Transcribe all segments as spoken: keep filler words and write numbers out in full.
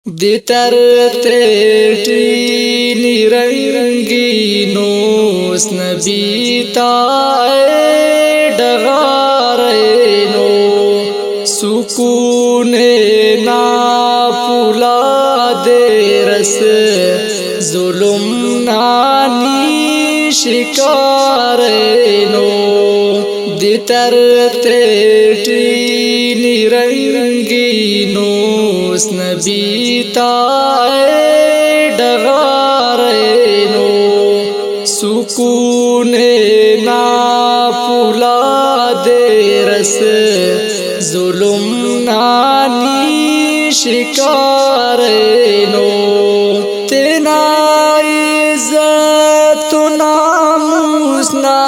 دتر تیٹی نی رنگینوس نبی تا، اے ڈغار اینو۔ سکون نا پولا دیر اس، ظلم نا نی شکار اینو۔ دتر تیٹی نی رنگینوس نبی تا، اے ڈغار اینو۔ سکون نا پولا دیر اس، ظلم نا نی شکار اینو۔ تینا عزت و ناموس نا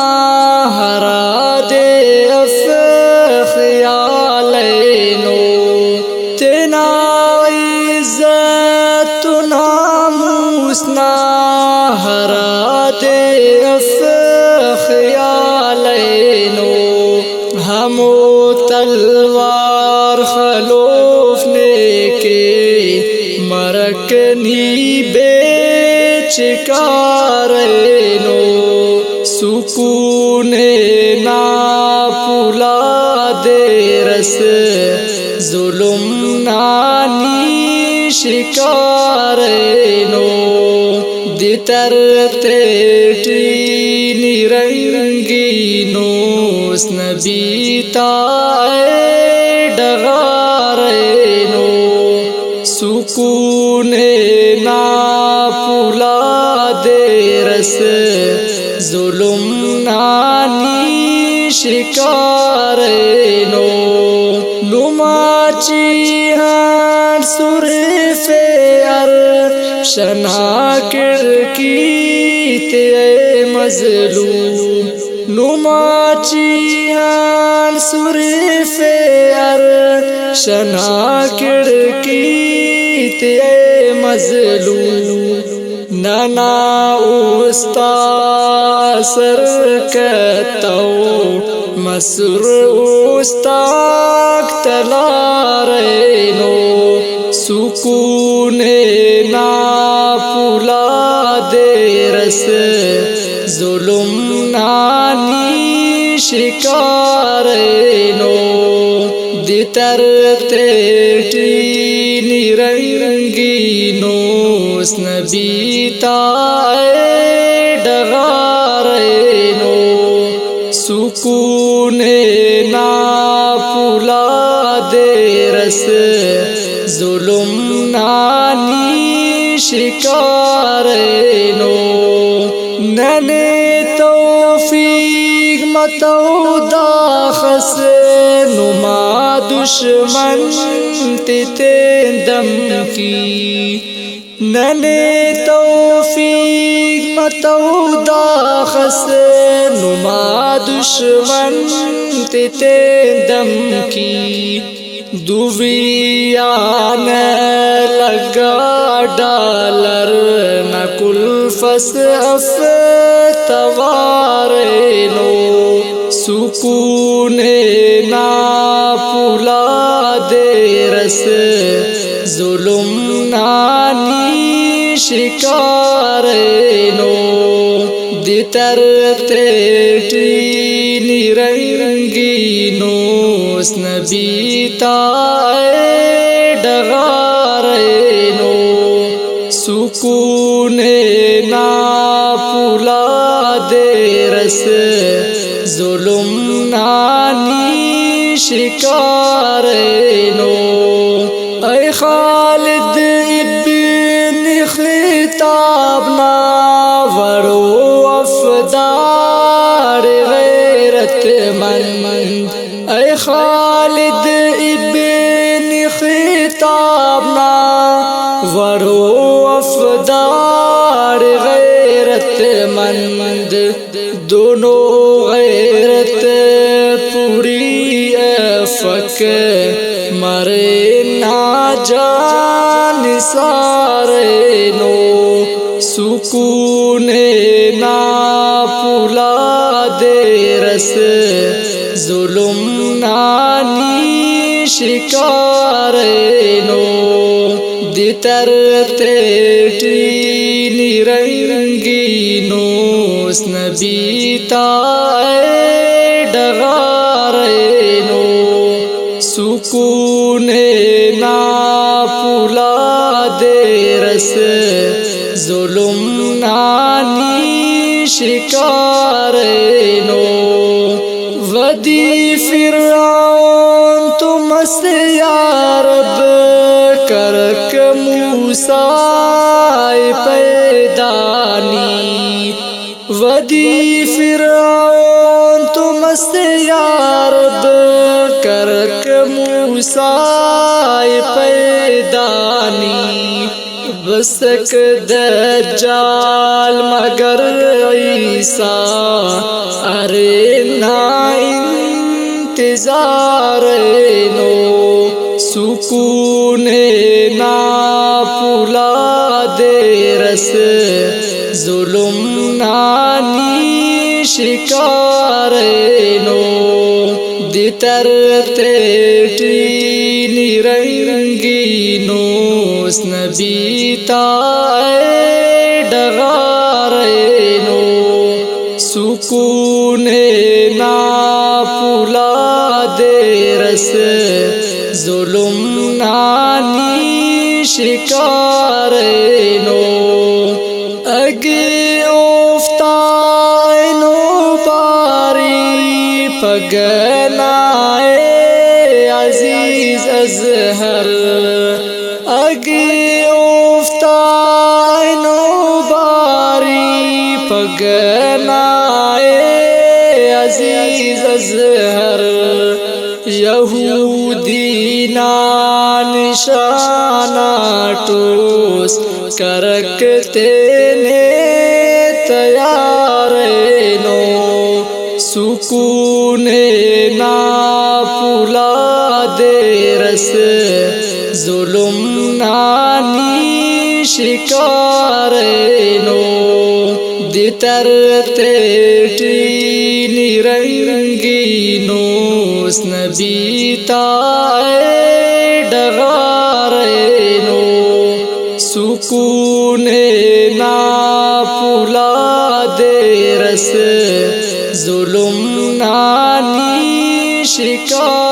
ہرا دے اف خیال اینو۔ تینا عزت و ناموس نا ہرا دے اف خیال اینو۔ ہمو تلوار خلوف نے کہ مرک نی بے چکار اینو۔ سکون نا پولا دیر اس، ظلم نا نی شکار اینو۔ دتر تیٹی نی رنگینوس نبی تا، اے ڈغار اینو۔ سکون نا پولا دیر اس، ظلم نا نی شکار اینو۔ نما چیہان سرفے عرش نا کڑکی تے اے مظلوم۔ نما چیہان سرفے عرش نا کڑکی تے اے مظلوم۔ ننا اوستا اثر کتو، مسر اوستاک تلار اینو۔ سکون نا پولا دیر اس، ظلم نا نی شکار اینو۔ دتر تیٹی نی رنگینوس نبی تا، اے ڈغار اینو۔ سکون نا پولا دیر اس، ظلم نا نی شکار اینو۔ ننے توفیق متو داخس، نما دشمن تے تین دھمکی۔ ننے توفیق متو داخس، نما دشمن تے تین دھمکی۔ دوی آن لگا ڈالر نا کلفس اف توار اینو۔ سکون نا پولا دیر اس، ظلم نا نی شکار اینو۔ دتر تیٹی نی رنگینوس نبی تا، اے ڈغار اینو۔ سکون نا پولا دیر اس، ظلم نا نی شکار اینو۔ اے خالد ابن خطاب نا وڑو اف داڑے غیرت مند، اے خالد ابن خطاب نا وڑو اف داڑے غیرت مند۔ دنو غیرت پوری افک، مرے نا جان سارینو۔ سکون نا پولا دیر اس، ظلم نا نی شکار اینو۔ دے تر تیٹی نی رنگینوس نبی تا اے ڈغارینو۔ سکون نا پولا دیر اس ظلم نا نی شکارینو۔ ودی فرعون تو مست یا رب، کرک موسیٰ پیدا نی۔ ودی فرعون تو مست یا رب، کرک موسیٰ پیدا نی۔ بسک دجال مگر عیسیٰ ارے نا انتظار اینو۔ سکون نا پولا دیر اس ظلم نا نی شکار اینو۔ دی تر تیٹی نی رنگینوس نبی تا اے ڈغارینو۔ سکون نا پولا دیر اس ظلم نا نی شکار اینو۔ اگہ اوفتا اینو باری پگہ نا اے عزیز اظہر۔ اگہ اوفتا اینو باری پگہ نا اے عزیز اظہر۔ یہودی نا نشان آٹوس کرک تینے تیار اینو۔ سکون نا پولا دیر اس ظلم نا نی شکار اینو۔ دی تر تیٹی نی رنگینوس نبی تا اے ڈغارینو۔ سکون نا پولا دیر اس ظلم نا نی شکار